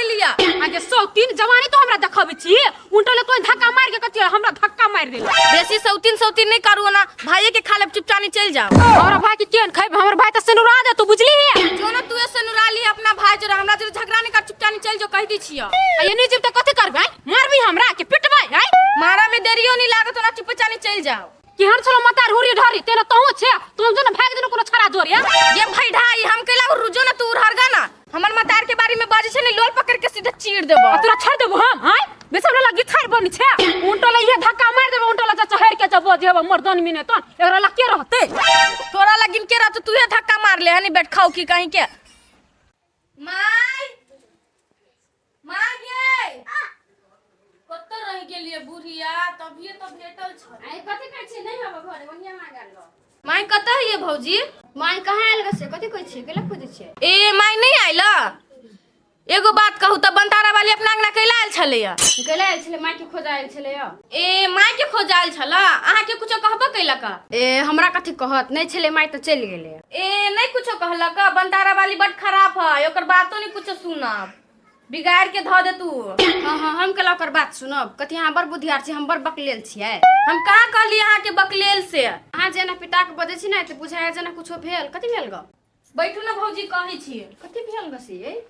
लिया। आगे सौतीन जवानी तो हमरा देखबै छी, उल्टो ले तोय धक्का मार के कथी हमरा धक्का मार देले। बेसी सौतीन सौतीन नहीं करू ना, भाइये के खा लेब, चुपचाप चल जाओ। हमरा भाई के केन खैब, हमर भाई त सेनुरा दे तू बुझली है। जो ना तू सेनुरा ली अपना भाई जोरे, हमरा जोरे झगड़ा नहीं कर, चुपचाप चल जो कह दी छियो। आ ये नहीं जेब त कथी करबै? मारबी हमरा के पिटबै? आय मारा में देरियो नहीं लागत ना, चुपचाप चल जाओ। केहन छलो मतार हुरी ढरी तेना तहु छे, तुम जो ना भाग देनो कोनो छड़ा जोरे। ये भाई ढाई हम केला रुजो ना तू उड़हरगा ना, हमर मतार के बारे में बाजे छे ने लोल पकड़ के सीधे चीर देबो। आ तोरा छोड़ देबो हम? आय बेस हमरा लगी थार बनी छे, उंटो ले ये धक्का मार देबो, उंटो ले चहर के जबो जेबो मर्दन मिने तन एकरा ला के रहते? तोरा लगिन के रहते, तू ये धक्का मार ले हनी बैठ खाओ की कहीं के। माय माय गे कत रह गेलिए बुढ़िया, तभिए तो भेटल छल। आइ कथी कहै छियै? नहि हबो घरे ओनिया मांगल लो। माय कत है ये भौजी? माय कहाँ आयल गे से कथी कहै छियै? केला खोजै छियै? ए माय नहीं आयल। एगो बात कहू त बनतारा वाली अपना अंगना कैला आयल छलैया? कैला आयल छलै, माय के खोज आयल छलैया। ए माय के खोज आयल छला, अहाँ के कुछो कहबो कैलक? ए हमरा कथी कहत, नहीं छलै माय त चलि गेलै। ए नहीं कुछो कहलक? बनतारा वाली बड खराब है, ओकर बातो नहीं कुछो सुनब, बिगाड़ के धऽ दे तू। हाँ हाँ हम केला ओकर बात सुनब? कथी अहाँ बड़ बुधियार छी, हम बड़ बकलेल छियै। हम कहाँ कहली अहाँ के बकलेल से? अहाँ जेना पिता के बजै छी ने तऽ बुझाय जेना कुछो भेल। कथी भेल ग? बैठू ना भौजी, कहै छी। कथी भेल ग से?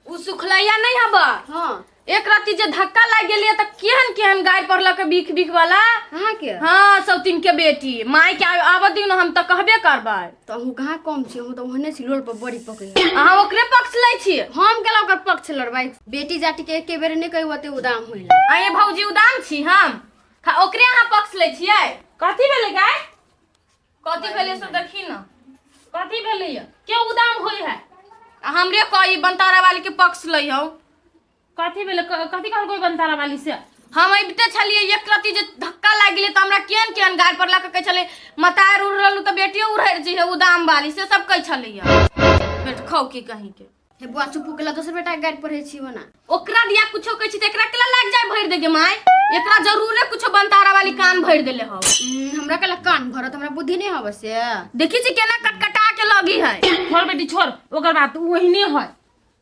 उ सुखलैया नहीं हब? हाँ। एक राती जे धक्का लाग गेलियै तऽ केहन केहन गाय पड़लक बीख बीख वाला। अहाँ के? हाँ सौतीन के बेटी, माय के आबऽ दियौ ने, हम तऽ कहबे करबै। तऽ अहूँ कहाँ कम छी, अहूँ तऽ ओहने छी, लोल पर बड़ी पकड़े। अहाँ ओकरे पक्ष लै छी? हम केला ओकर पक्ष लड़बै? बेटी जाति के एके बेर नहि कहियो ओते उदाम होइला। आये भौजी उदाम छी हम, ओकरे अहाँ पक्ष लै छियै? कथी भेलै गाय? कथी भेलै से देखी ना। कथी भेलै ये? के उदाम होय है? आ हमरे कही बनतारा वाली के पक्ष लै हौ। कथी भेलै? कथी कहल कोई बनतारा वाली से? हम अबिते छलियै एक रति जे धक्का लागि गेलै तऽ हमरा केहन केहन गाड़ पर लऽ के कहै छलै मतार उड़लू तऽ बेटियो उड़ै जइहे उदाम वाली, से सब कहै छलैया। बेट खाउ की कहीं के। हे बुआ चुप हो गेला, दोसर बेटा के गाड़ी पढ़ै छी ओना। ओकरा दिया कुछो कहै छी तऽ एकरा केला लागि जाय भरि देगे माय, एकरा जरूरे कुछो बनतारा वाली कान भरि देले हौ। हमरा केला कान भरत, हमरा बुद्धि नहि हबे से। देखी छी केना कटकटा के लगी है। छोड़ बेटी छोड़, ओकर बात ओहिने है,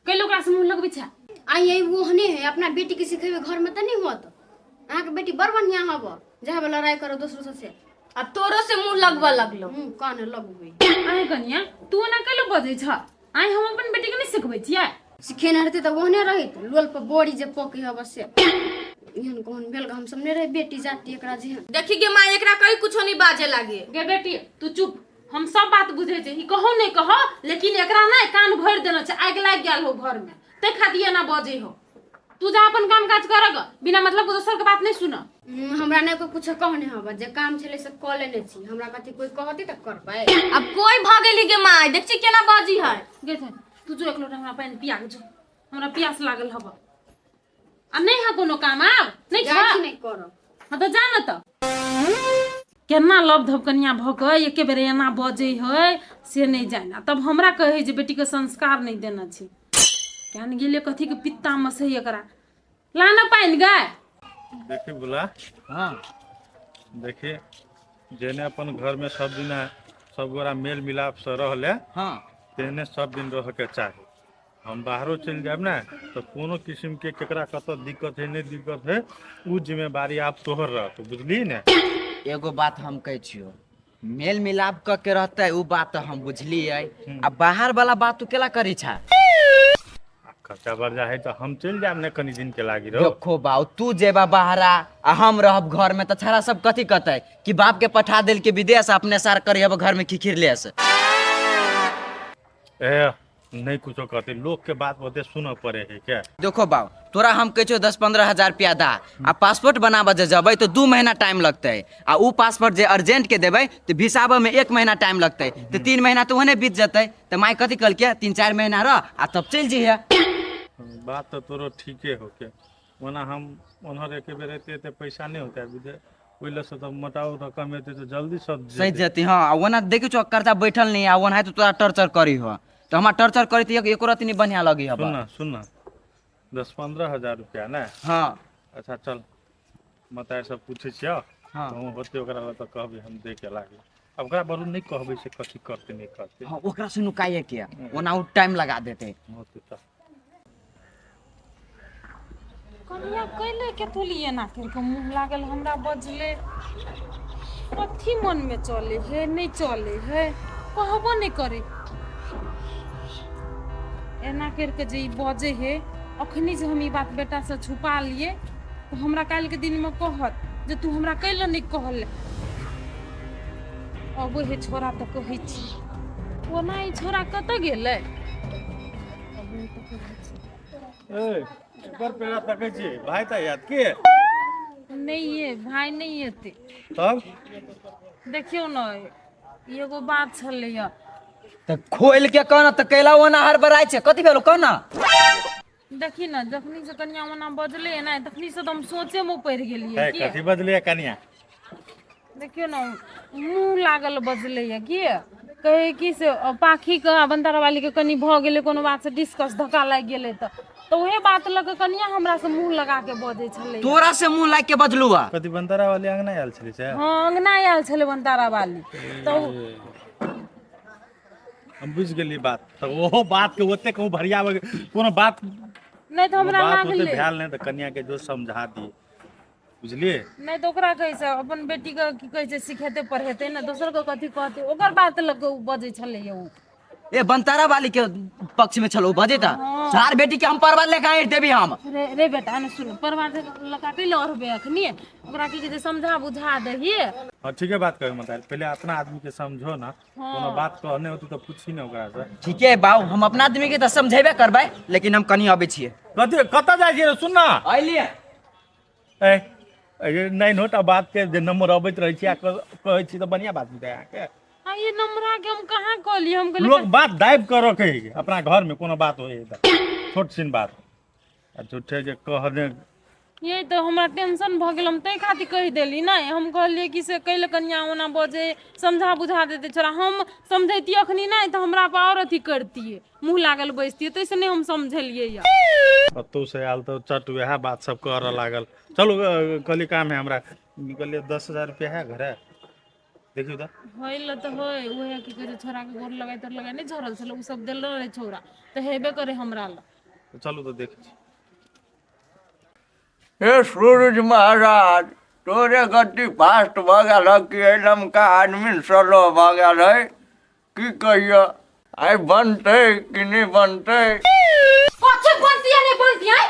कैले ओकरा से मुंह लगबै छै? आई यही ओहने है, अपना बेटी के सिखेबे घर में तऽ नहीं होत। अहाँ के बेटी बड़ बढ़िया हब, जहाँ लड़ाई करो दोसरो से। अब तोरो से मुंह लगबऽ लगलो। मुंह कान लगबै। आइ कनिया तू ओना कैले बजै छ? आइ हम अपन बेटी के नहीं सिखबै छियै? सिखेने रहते तऽ ओहने रहित, लोल पर बड़ी जे पकै हब से। एहन कोन भेल हम सब नहि रहे बेटी जाति एकरा जेहन। देखी गे माय एकरा कहीं कुछो नहीं बाजे लागे। गे बेटी तू चुप, हम सब बात बुझै छी, ई कहो नहीं कहो, लेकिन एकरा नहीं कान भरि देने छै, आगि लागि गेल हो घर में, तै खातिर एना बजै हो। तू जा अपन काम काज करग, बिना मतलब के दोसर के बात नहीं सुन। हमरा नहीं कोई कुछ कहने हब, जे काम छलै से कऽ लेने छी, हमरा कथी कोई कहती तऽ करबै। अब कोई भऽ गेली गे माय, देख छी केना बाजी है। गे थे, तू जो एक लोटा हमरा पानि पिया के जो, हमरा प्यास लागल हब। आ नहीं है कोनो काम आब नहीं जाइ छा? छी नहीं करब। हाँ तऽ जा न तऽ। केना लव धबकनिया भऽ कऽ एके बेर एना बजै है से नहि जानि। आ तब हमरा कहै जे बेटीके संस्कार नहि देने छी। केहन गेलै कथीके पित्ता मसै एकरा। ला न पानि गाय। देखी बुला। हाँ। देखी जेने अपन घर में सब दिन सब गोरा मेल मिलाप से रहले, हाँ, तेहने सब दिन रह के चाही। हम बाहरो चलि जायब ने तऽ कोनो किस्म के केकरा कतऽ दिक्कत है नहि दिक्कत है, उ जिम्मेवारी आब तोहर रहत, बुझली ने? एगो बात हम कहै छियौ, मेल मिलाप कऽ के रहतै उ बात तऽ हम बुझलियै, आ बाहर वाला बात तू केला करै छा? आ खर्चा बर्जा है तऽ हम चलि जायब ने कनी दिन के लागी रहो। देखो बाऊ, तू जेबा बाहरा आ हम रहब घर में तऽ छाड़ा सब कथी कहतै कि बाप के पठा देल के विदेश, अपने सार करी हब घर में खिखिर लेस। ए नहीं कुछो कहते, लोग के बात बहुते सुनऽ पड़े है क्या? देखो बाबू, तोरा हम कहै छियौ 10-15 हजार रुपया दा आ पासपोर्ट बनाबऽ जे जबै तऽ 2 महीना टाइम लगतै, आ उ पासपोर्ट जे अर्जेंट के देबै तऽ भिसाबऽ में 1 महीना टाइम लगतै, तऽ 3 महीना तऽ ओहने बीत जेतै। तऽ माय कथी कहलकै, 3-4 महीना रह आ तब चलि जइहे। बात तऽ तोरो ठीके होके, ओना हम ओनहर एके बेर एते एते पैसा नहि होतै विदेश, ओहि लए से तऽ मोटाउ रकम एतै तऽ जल्दी सब सहि जेतै। हँ, आ ओना देखै छौ कर्जा बैठल नहि, आ ओनाहिते तोरा टॉर्चर करी हो, तऽ हमरा टॉर्चर करी तऽ एको रत्ती नहि बढ़िआँ लगै हब। सुन ना, सुन ना, 10-15 हजार रुपया ने? हाँ। अच्छा चल, मतार सब पूछै छियौ। हाँ। तऽ होतै ओकरा लए तऽ कहबै हम दे के लागी। अब ओकरा बरू नहि कहबै से कथी करतै नहि करतै। हाँ, ओकरा से नुकाइए के, ओना ओ टाइम लगा देतै। होतै तऽ। कनिया कैले के तोली एना करि कऽ मुँह लागल हमरा बजले कथी मनमे चले है नहि चले है कहबो नहि करे एना करि कऽ जे ई बजै है अखनी जे हम ई बात बेटासँ छुपा लिए तऽ हमरा काल्हिके दिनमे कहत जे तू हमरा कैले नहि कहले। अबै है छोरा तऽ कहै छी ओना ई छोरा कतऽ गेलै? अबै तऽ कहै छी। ए एकर पेड़ा तकै छी भाई तऽ याद के नहि ये भाय नहि एतै। तब देखियौ ने एगो बात छलैया। तऽ खोलि के कह ने तऽ कैला ओना हड़बड़ाइ छै कथी भेलो कह ने। देखी ने जखनी से कनिया ओना बजलै ने तखनी से तऽ हम सोचे मे पड़ि गेलियै। है कथी बजलियै कनिया? देखियौ ने मुँह लागल बजलैया की कहै कि से पाखीके आ बनतारा वालीके कनि भऽ गेलै कोनो बात से डिस्कस धक्का लागि गेलै तऽ उहे बात लऽ कऽ कनिया हमरा से मुँह लगा के बजै छलै। तोरा से मुँह लागि के बजलू आ? कथी बनतारा वाली अंगना आयल छलै से? हँ अंगना आयल छलै बनतारा वाली तऽ हम बुझि गेली बात तऽ ओहो बात के ओते कहूँ भरियाबै कोनो बात नहि तऽ हमरा बात ओते लागलै भेल नहि तऽ कनिया के जो समझा दिए बुझलिए। नहि तऽ ओकरा कहै छै अपन बेटीके की कहै छै सिखेतै पढ़ेतै ने दोसरके कथी कहतै ओकर बात लऽ कऽ ओ बजै छलैया ओ। ए बनतारा वाली के पक्ष में छलो बजे त चार बेटी के हम परवार लेके आइट देबी हम। रे रे बेटा ने सुन परवार लगा के लड़बे अखनी ओकरा की कहै छै समझा बुझा दही। हाँ ठीके बात कहे मतलब पहले अपना आदमी के समझो ना कोनो बात कहने होती तो पूछी ना ओकरा से। ठीके है बाबू हम अपना आदमी के त समझेबे करबै लेकिन हम कनी अबै छियै। कथी कतऽ जाइ छियै रे सुन ना। अइलियै। ए नहि नोटा बात के जे नंबर अबैत रहै छै आ कहै छी तऽ बढ़िया बात बुझाय अहाँके। आ ये नंबरा के हम कहाँ कहलियै? हम कहलियै लोग बात दाबि कऽ रखै है अपना घर में कोनो बात होइ है तऽ छोट छिन बात आ झूठे के कहने। ये तऽ हमरा टेंशन भऽ गेल हम ताहि खातिर कहि देली नहि हम कहलियै कि से कैले कनिया ओना बजै समझा बुझा देतै छोरा हम समझैतियै अखनी नहि तऽ हमरा पर आओर अथी करतियै मुँह लागल बैसतियै ताहिसँ नहि हम समझलियै यऽ। कतहु से आयल तऽ चट वएह बात सब करऽ लागल। चलू कहलियै काम है हमरा कहलियै 10,000 रुपया है घरे देखियौ तऽ। होइ लए तऽ होइ उएह की कहै छै छोराके गोर लगाइ तोर लगाइ नहि झड़ल छलै ओ सब देलो रहै छौड़ा तऽ हेबे करे हमरा लए। चलू तऽ देखै छी। हे सूरज महाराज तोरे गति फास्ट भऽ गेल हँ कि एहि लमका आदमी स्लो भऽ गेल है की कहियो आइ बनतै कि नहि बनतै? कथी बनती है नहीं बनती है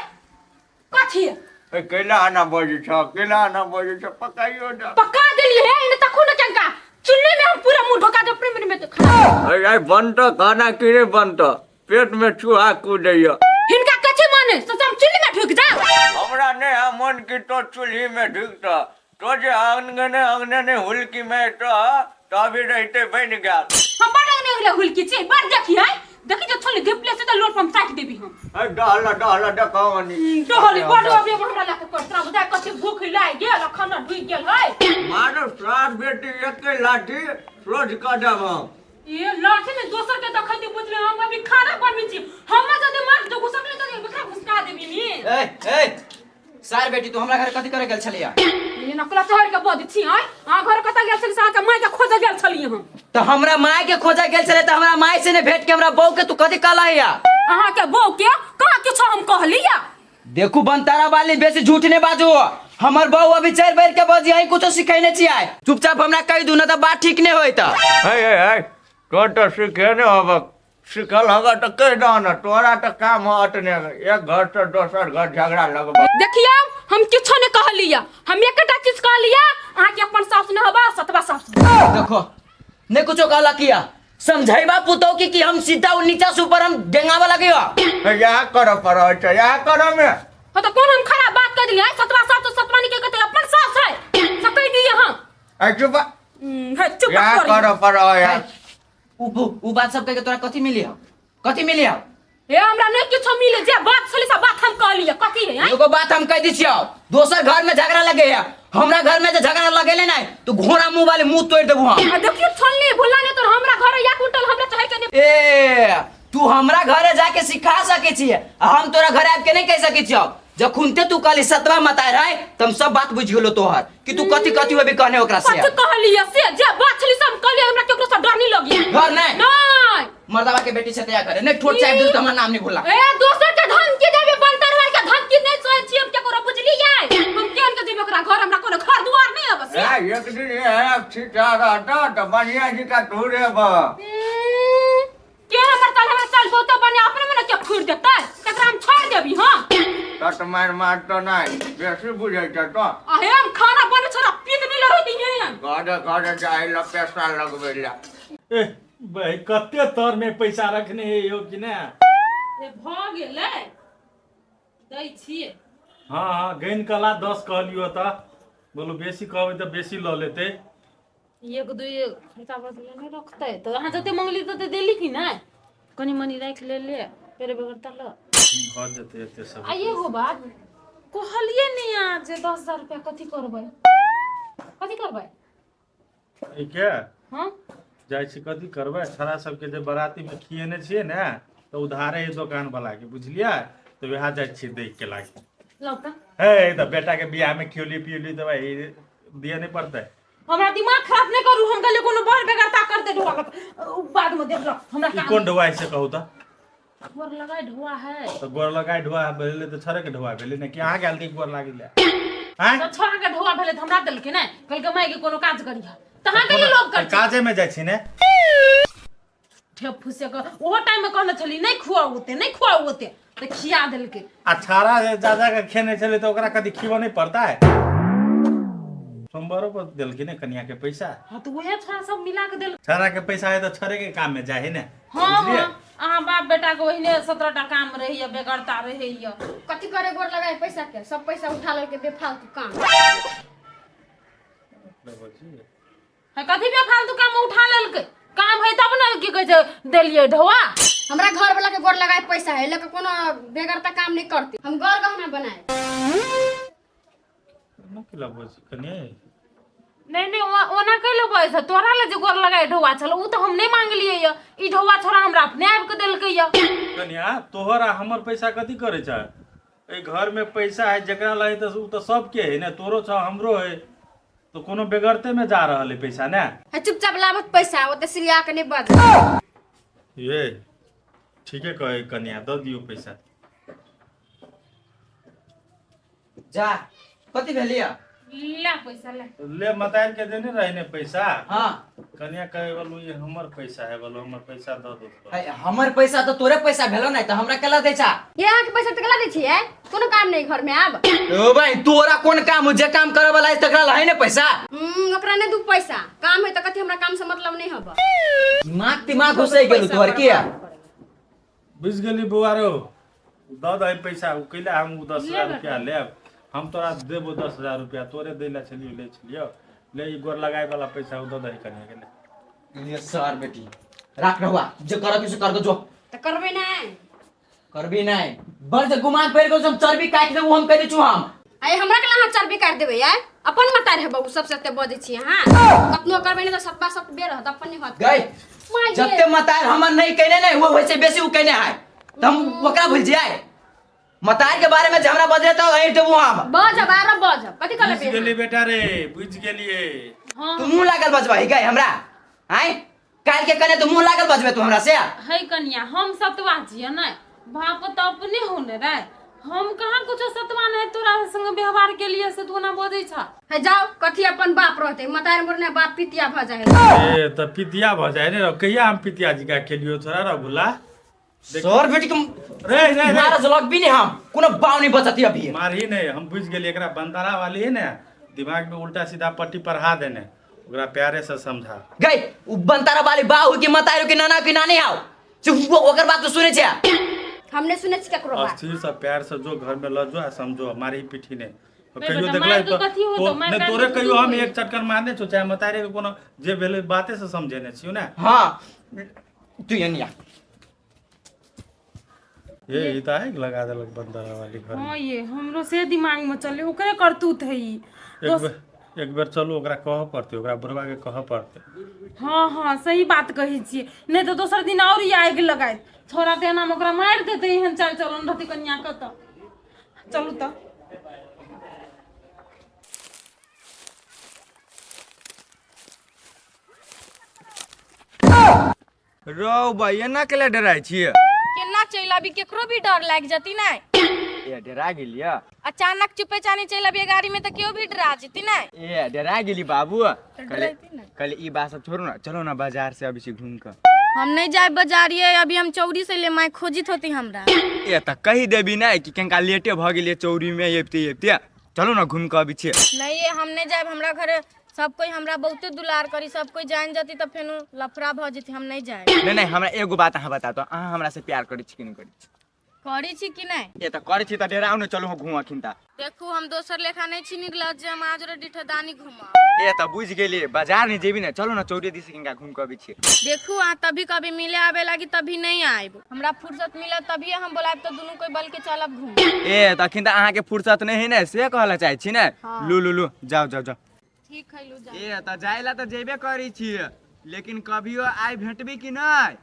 कथी? ए, कैला आना बजै छ कैला आना बजै छ पकाइयो दे। पका देलिए है इने तखो न चंका चुल्ली में हम पूरा मुंह ढोका दे अपने में तो खा। अरे आइ बनतऽ खाना कि नहि बनतऽ? पेट में चूहा कूदैया। हिनका कथी माने सोचा हम चुल्ली में ढुक जा। हमरा नहीं है मन कि तो चूल्ही में ढुकतऽ तो जे अंगने अंगने नहीं हुलकी में तो तो अभी रहते बन गेल। हम बड़ अंगने अंगने हुलकी छी बड़ देखी है देखी जो छोली घिपले से तो लोट पर हम साटि देबी हम। ए डहला डहला देखो अनी। डहली बड़ अभी हमरा लाके कर तोरा बुझाय कथी भूख लागि गेल खाना ढुकि गेल है। मारो सात बेटी एके लाठी सोझ कऽ देब हम। ये लाठी में दोसर के देखै बुझले हम अभी खाना बनबै छी हम जदि मार दो घुसकले त बकरा घुसका देबी नी। ए ए सार बेटी तू हमरा घर कथी करे गेल छलिया? ये नकला चढ़ के बज छी आय अहाँ घर कतऽ गेल छली से अहाँके माय के खोजऽ गेल छली हम। तऽ हमरा माय के खोजऽ गेल छलै तऽ हमरा माय से ने भेट के हमरा बहू के तू कथी कहलहिया? अहाँके बहू के कहाँ किछो हम कहलिया? देखू बनतारा वाली बेसी झूठ नहीं बाजू हमर बहू अभी 4 बेर के बजी अहीं कुछो सिखेने छी आइ चुपचाप हमरा कहि दू ना तऽ बात ठीक नहीं होय तऽ। हे हे हे तो तऽ सिखेने होबक सिखल होगा तऽ कहि दह ने तोरा तऽ काम हटने एक घर से दोसर घर झगड़ा लगबा। देखियौ हम किछो नहीं कहलिया हम एकटा चीज कहलिया अहाँके अपन सास न होबा सतबा सास। देखो नहीं कुछो कहला किया समझैबा पुतौ की हम सीधा उ नीचा से ऊपर हम डेंगावा लगियो। यहाँ करऽ पड़ै छै यहाँ करऽ में। हाँ तो कौन हम खराब बात कर दिलियै सतबा सास तो सतवानी के कहते अपन सास है से कह दिए हम। ए चुप हे चुप यहाँ करी। करऽ पड़ै है। उ बात सब कह के तोरा कथी मिली हो? कथी मिली हो? ए हमरा नहीं किछो मिले जे बात छलै से बात हम कहलियै कथी है? एगो बात हम कह दी छियौ दोसर घर में झगड़ा लगे है हमरा घर में जे झगड़ा लगेले नहीं तो घोड़ा मुंह वाले मुंह तोड़ देबू हम। आ देखियो छलनी भुला नहीं तो हमरा घर या कुंटल हमरा चाहे के नहीं। ए तू हमरा घरे जाके सिखा सके छियै आ हम तोरा घर आबि के नहीं कह सके छियौ। जखुनते तू कहली सतवा मताय रहे त हम सब बात बुझ गेलो तोहर कि तू कथी कथी होबे कहने ओकरा से। कथी कहलियै से जे बात छलै से हम कहलियै हमरा केकरो से डर नहीं लगी। घर नहीं? नहीं। मर्दावा के बेटी से तैयार करे नहीं ठोट चाहे दिल तो हमरा नाम नहीं भूला। ए दोसर के धमकी देबे बनतर वाल के धमकी नहीं सहै छी हम केकरो की यै हम केहन के जेबै ओकरा घर हमरा कोनो घर दुआर नहि अबै से ए, एक दिन इएह ठीका रहता तऽ बढ़िया जिका तोरे बा के हमर चल हमरा चल बहुते बढ़िया अपने मने के फुर देतै तकरा हम छोड़ देबी हां तत मारि मारतो नहि बेसी बुझै छ तो आहे हम खाना बने छोरा पीत नहीं लड़ै दिए घरे घरे जाइ ला पैसा लगबै ला ए भाई कते तर में पैसा रखने है यो कि ने ए भ गेलै दै छियै हाँ हाँ गैन कला 10 कहलियो तऽ बोलू बेसी कहबै तऽ बेसी लऽ लेतै एक दुई खर्चा बर्चा नहि रखतै तऽ अहाँ जते मंगली तते देली कि नहि कनि मनि राखि ले ले पेरे बेगरता ल भऽ जेतै एते सब आ एगो बात कहलियै नहि अहाँ जे 10,000 रुपया कथी करबै कथी करबै एहिके हँ जाइ छी कथी करबै छोड़ा सबके जे बरातीमे खिएने छियै ने तऽ उधारे है दोकान वाला के बुझलियै तऽ वएह जाइ छियै दै के लागी लौ तऽ हे तऽ बेटा के बियाह में खियौली पियौली तऽ भाई दिए नहि पड़तै हमरा दिमाग खराब नहि करू हम कहलियै कोनो बड़ बेगरता करते ढोआ बाद में देख लो हमरा ई काम कोन ढोआ है से कहू तऽ गोर लगाय ढोआ है तऽ गोर लगाय ढोआ भेलै तऽ छड़े के ढोआ भेलै ने कि अहाँ गेल गोर लागि ले आँय तऽ छोड़ा के ढोआ भेलै तऽ हमरा देलकै ने कहलकै माय के कोनो काज करिह तऽ अहाँ कहियो लोभ कर काजे में जाइ छी ने ठेप फुसे के ओहो टाइम में कहने छली नहि खुआउ ओते नहि खुआउ ओते तऽ खिया देलकै आ छाड़ा जे जा जा के खेने छलै तऽ ओकरा कथी खिबऽ नहि पड़ता है सोमवारो पर देलखिन ने कनिया के पैसा हाँ तऽ उएह छोड़ा सब मिला के देलकै छाड़ा के पैसा है तऽ छड़े के काम में जाइ है ने हाँ बुझलियै? हाँ अहाँ बाप बेटा के ओहिने 17 टा काम रहैया बेगरता रहैया कथी करे गोर लगाए पैसा के सब पैसा उठा लेलके बेफालतू काम है कथी बेफालतू काम उठा लेलकै काम है तब ने की कहै छै देलियै ढोआ हमरा घर वाला के गोर लगाए पैसा है लेकिन कोनो बेगरता काम नहीं करती हम गोर गहना बनाए ना की लगबै छी कनिया नहीं नहीं ओना कैले बजै छै तोरा ले जे गोर लगाए ढोआ छल उ तऽ हम नहि मांगलियै य ई ढोआ छोरा हमरा अपने आबि के देलकै य कनिया तोहर आ हमर पैसा कथी करै छै एहि घर में पैसा है जकरा लगे तऽ उ तऽ सबके है ने तोरो छौ हमरो है तो कोनो बेगरते में जा रहल है पैसा ने है चुपचाप लाबत पैसा ओते सिरिया के नहीं बज ये ठीके कहे कनिया दऽ दियौ पैसा जा कथी भेलिया ले पैसा ले ले मतार के देने रहे ने पैसा हाँ कनिया कहे बोलू ये हमर पैसा है बोलू हमर पैसा दऽ दो है, हमर पैसा तऽ तोरे पैसा भेलो नहि तऽ हमरा केला दै छा ये अहाँ के पैसा तऽ केला दै छियै कोनो काम नहीं घर में आब ओ भाई तोरा कोन काम हो जे काम करे वाला है तकरा ला है ने पैसा ओकरा नहीं दू पैसा काम है तऽ कथी हमरा काम से मतलब नहीं हब दिमाग दिमाग घुसै गेल तोहर की बुझि गेली बौआ रो दऽ दही पैसा ओ कैला हम ओ 10,000 रुपया लेब हम तोरा देबो 10,000 रुपया तोरे दै ला छलियो लै छलियो ले ई गोर लगाए वाला पैसा ओ दऽ दही कनिया के ले ले सर बेटी राख रहुआ जे कर के से कर दो जो तऽ करबै नहि करबी नहीं बड़ जे गुमान पड़ गेल हम चर्बी काटि देबो हम कहि दै छु हम आइ हमरा के अहाँ चर्बी काटि देबै यार अपन मतार है बहू सबसे एते बजै छी अहाँ कतनो करबै नहि तऽ सतबा सत बेर रहत अपन नहि होत गई माय गे। जते मतार हमर नहीं कहने नहीं वो वैसे बेसी उ कहने है त हम ओकरा भूल जाए मतार के बारे में जे हमरा बजले तो ऐठ देबो हम बजब आरो बजब कथी बुझि करबै गेली बेटा रे बुझि गेलियै हाँ तू मुंह लागल बजबही गई हमरा आय काल के कने तू मुंह लागल बजबे तू हमरा से है कनिया हम सतवा छियै ने बाप तऽ अपने होने रे हम कहाँ कुछो सतवा नहीं तोरा संग व्यवहार के लिए से तू ओना बजै छ है जाओ कथी अपन बाप रहते मतार मोर ने बाप पितिया भ जाए है ए तऽ पितिया भऽ जाइ ने रौ कहिया हम पितिया जी का खेलियो थोड़ा रघुला सर बेटी के रे रे रे मारा जलक भी नहीं हम कोनो बाव नहीं बचती अभी मारही नहीं हम बुझि गेलियै एकरा बंतारा वाली है ने दिमाग में उल्टा सीधा पट्टी पढ़ा देने ओकरा प्यारे से समझा गई उ बनतारा वाली बाहु की मतारू की नाना की नानी आओ से ओकर बात तो सुने छे हमने सुने छी केकरो बात अस्थिर से प्यार से जो घर में ल जो आ समझो मारही पीठी नहीं नहीं कहियो बेटा, देखलै मारि के तो कथी होतौ? तो- मारि नहीं काटि तोरे के कहियो की हम होई? एक चटकन मारने छौ चाहे मतारे के कोनो जे भेलै बाते से समझेने छियौ ने हां तू एनिया ये ई तऽ आगि लगा देलक बंदरा वाली घर में हाँ ये हमरो से दिमाग में चले ओकरे करतूत है ई एक बेर एक बेर चलू ओकरा कहऽ पड़तै ओकरा बुढ़वा के कहऽ पड़तै हाँ हाँ सही बात कहै छियै नहि तऽ दोसर दिन आओर ई आगि लगायत छोरा तऽ एनामे ओकरा मारि देतै एहन चालि चलन रहतै कनिया के तऽ चलू तऽ रौ भाई एना केला डराइ छियै केना चलि आबी केकरो भी डर लागि जती नहि ए डरा गेलियै अचानक चुपे चानी चलि अबियै गाड़ी में तऽ केओ भी डरा जेती ने। ए डरा गेली बाबू। तऽ कल डरैती ने। कल ई बात सब छोड़ू ना, चलो ना बाजार से अभी से घूम कर। हम नहीं जाए बाजारिये अभी, हम चौरी से ले, माय खोजित होती हमरा। ए तऽ कहि देबी ने कि कनिका लेटे भऽ गेलियै चौरी में अबिते अबिते, चलू ना घूम कऽ अबै छियै। नहीं ये हम नहीं जाए, हमरा घरे सब कोई हमरा बहुते दुलार करी, सब कोई जान जती तऽ फेनु लफड़ा भऽ जेती, हम नहीं जाए। नहीं नहीं, हमरा एगो बात अहाँ बता दो, अहाँ हमरा से प्यार करै छी कि नहि करै छी? करी छी कि नहीं? ए तऽ करै छी तऽ डेराउ ने, चलू घूम अखिन ता। देखू हम दोसर लेखा नहीं छी निर्लज जे हम आज रे डिठदानी घुमा। ए तऽ बुझि गेलियै, बाजार नहि जेबी ने, चलू ने चौरी दिस कनिका घूम कऽ अबै छियै। देखू अहाँ तभी कभी मिले आबे लागी तभी नहीं आएब, हमरा फुर्सत मिलत तभी हम बोलायब तऽ दुनू कोई बल के चलब घूम। ए तऽ अखन तऽ अहाँके फुर्सत नहि है ने, से कहऽ चाहै छी ने? लू लू लू, जाउ जाउ जाउ। ठीक है लू जा। ए तऽ जाय ला तऽ जेबे करै छियै, लेकिन कभियो आइ भेटबी कि नहि?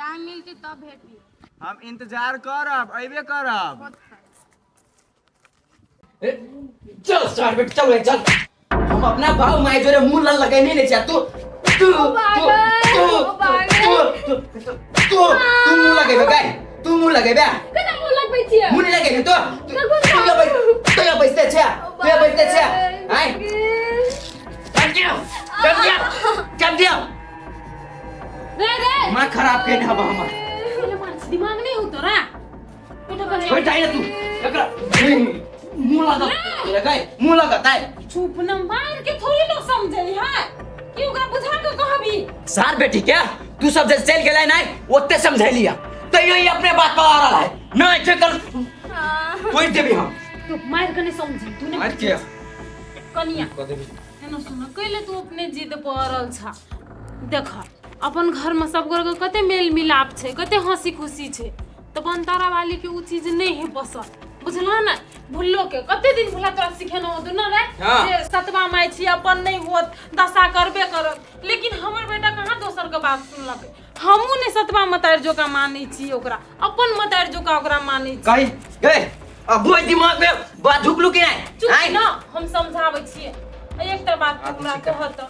टाइम मिलती तब भेटी। हम इंतजार करब, अयबे करब। चल सार बेटा, चल चल, हम अपना बाप माय जोरे मुंह लल लगैने नहीं छै, तू तू तू तू तू तू तू तू मुंह लगेबे गाय, तू मुंह लगेबे। केना मुंह लगबै छियै? मुंह नहीं लगेबे तो तू तू बैठ, तू बैठते छै, तू बैठते छै। आय चल दियो, चल दियो, चल दियो। रे रे, मां खराब केने हबा हमर। पहिले मार छी, दिमाग नहीं हो तोरा बेटा कनिया। छोड़ जाए ना तू एकरा मुंह लगा गाय, मुंह लगा ताय। चुप न, मार के थोड़ी लोग समझे है कि ओकरा बुझा के कहबी। सार बेटी क्या तू सब जे चल गेलै नहीं ओते समझैलिया, तैयो ई अपने बात पर आ रहा है नहीं छै, कर तोड़ देबी हम। तू मार के नहीं समझी तू नहीं। मार के कनिया कह देबी। एना सुन, कैले तू अपने जिद पर छा? देख अपन घर में सब गोरे के कते मेल मिलाप छै, कते हंसी खुशी छै, तऽ बनतारा वाली के उ चीज नहीं है पसंद, बुझलह ने? भुल्लो के कते दिन भुला तोरा सिखेनो होतौ न रे? हाँ। जे सतवा माय छी अपन नहीं होत दशा करबे करत, लेकिन हमर बेटा कहाँ दोसर के बात सुनलकै? हमहूँ ने सतवा मतारि जोका मानै छी ओकरा, अपन मतारि जोका ओकरा मानै छी। कही गए अब वो दिमाग में बात झुकलू के नहीं? चुप आँय? न, हम समझाबै छियै। आ एकटा बात तू हमरा कहत,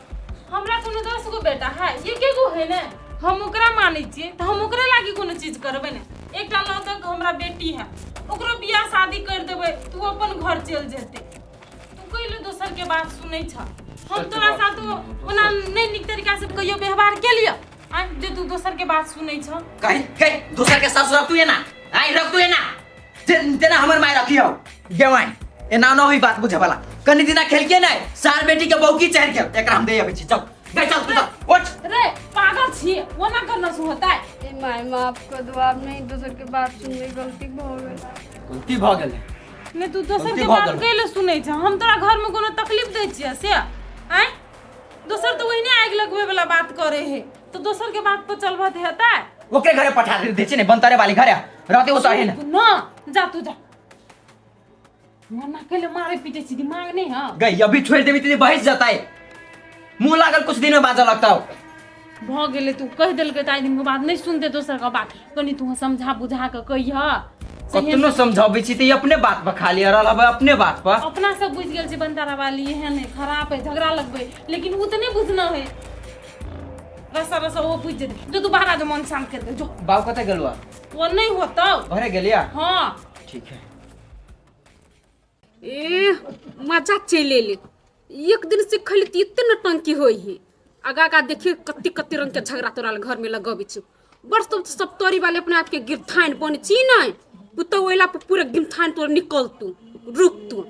हमरा कोनो 10 गो बेटा है, एके गो है ने, हम ओकरा मानै छियै तऽ हम ओकरे लागी कोनो चीज करबै ने। एकटा लौतक हमरा बेटी है, ओकरो बियाह शादी कर देबै, तू अपन घर चलि जेतै। तू कैले दोसर के बात सुनै छ? हम तोरा साथ ओना नहि नीक तरीका से कहियो व्यवहार केलियै आँय जे तू दोसर के बात सुनै छ? कही कही दोसर के सासु रख तू एना, आइ रख तू एना जेना हमर माय रखियो गेवाई एना न होई बात बुझे वाला। कनी दिना खेलके नहीं सार बेटी के बौकी चढ़ के एकरा हम दे अबै छी। चल गई, चल तू चल उठ। रे पागल छी, ओना करना सु होता है? ए my, माफ कर दो, आप नहीं दोसर के बात सुनबे, गलती भऽ गेल। गलती भऽ गेलै। नहि तू दोसर गलती के भऽ बात गेल। कैले सुनै छ? हम तोरा घर में कोनो तकलीफ दै छियै से आँय? दोसर तऽ ओहिने आगि लगबै वाला बात करे है, तो दोसर के बात पर चलबत हेतै? ओकरे घरे पठा दे छी ने, बनतरे वाली घरे रहते ओ सही ने। न जा तू जा, मना कैले मारे पीटे छी, दिमाग नहीं है? गई अभी छोड़ देबी त बहस जतै, मुंह लागल कुछ दिन में बाजऽ लगतौ। भऽ गेलै, तू कहि देलकै तऽ आइ दिनके बाद नहीं सुनते दोसर के बात। कनि तू समझा बुझा कऽ कहिह। कतनो समझाबै छी त ई अपने बात पर खाली अड़ल हबै, अपने बात पर। अपना सब बुझि गेल छै बनतारा वाली एहन है, खराब है, झगड़ा लगबै, लेकिन ओ तऽ नहि बुझना है। रसा रसा ओ बुझि जेतै। जो तू बाहर आ जो, मन शांत कर दे जो। बाबू कतऽ गेलुआ? ओ नहीं होतौ। घरे गेलिया? हाँ। ठीक है। ए मजा चलि एलै, एक दिन सिखली तऽ एते नौटंकी होइ है। आगा आगा देखिए कते कते रंग के झगड़ा तोरा घर में लगबै छै। बड़ सब सब तोरी वाले अपना आपके गिरथान बन छी नहीं पुतौ, ओइला पर पूरा गिरथान तोर निकलतू, रुक तू।